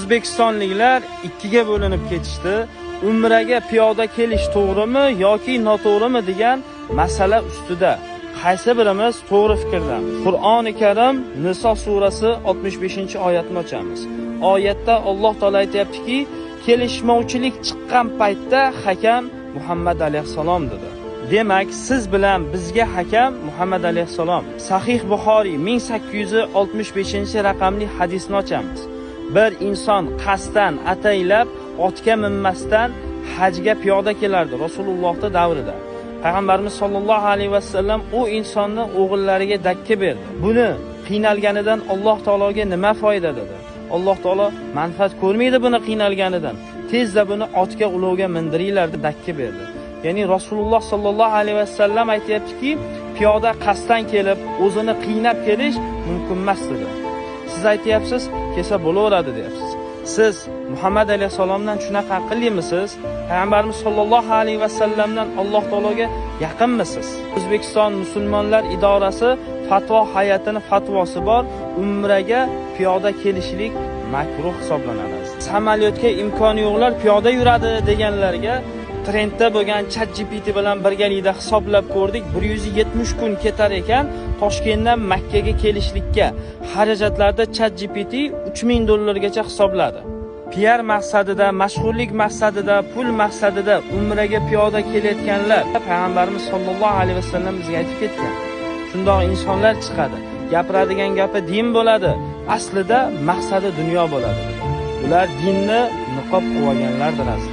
O'zbekistonliklar ikkiga bo'linib ketishdi. Umraga piyoda kelish to'g'rimi yoki noto'g'rimi degan masala ustida qaysi birimiz to'g'ri fikrdamiz? Qur'oni Karim Niso surasi 65-oyatni ochamiz. Oyatda Alloh taolo aytayaptiki, kelishmovchilik chiqqan paytda hakam Muhammad alayhissalom dedi. Demak, siz bilan bizga hakam Muhammad alayhissalom. Sahih Buxoriy 1865-raqamli hadisni ochamiz. Bir inson qasddan ataylab otga minmasdan hajga piyoda kelardi Rasulullohning davrida. Payg'ambarimiz sollallohu alayhi vasallam u insonni o'g'illariga dakka berdi. Buni qiynalganidan Alloh taologa nima foyda dedi. Alloh taolo manfaat ko'rmaydi buni qiynalganidan. Tezda buni otga, ulovga mindiringlar deb dakka berdi. Ya'ni Rasululloh sollallohu alayhi vasallam aytayaptiki, piyoda qasddan kelib, o'zini qiynab kelish mumkin emas dedi. Siz aytayapsiz, kelsa bo'laveradi deyapsiz. Siz Muhammad alayhisalomdan shunaqa aqllimisiz? Payg'ambarimiz sollallohu alayhi vasallamdan Alloh taologa yaqinmisiz? O'zbekiston musulmonlar idorasi fatvo hay'atini fatvosi bor, umraga piyoda kelishlik makruh hisoblanadi. Samolyotga imkoni yo'qlar piyoda yuradi deganlarga trendda bo'lgan ChatGPT bilan birgalikda hisoblab ko'rdik. 170 kun ketar ekan Toshkentdan Makka ga kelishlikka. Xarajatlarda ChatGPT 3000 dollargacha hisobladi. PR maqsadida, mashhurlik maqsadida, pul maqsadida umraga piyoda kelayotganlar Payg'ambarimiz sollallohu alayhi vasallam bizga aytib ketgan. Shundoq insonlar chiqadi. Gapiradigan gapi din bo'ladi, aslida maqsadi dunyo bo'ladi. Ular dinni niqob qo'yganlardir aslida.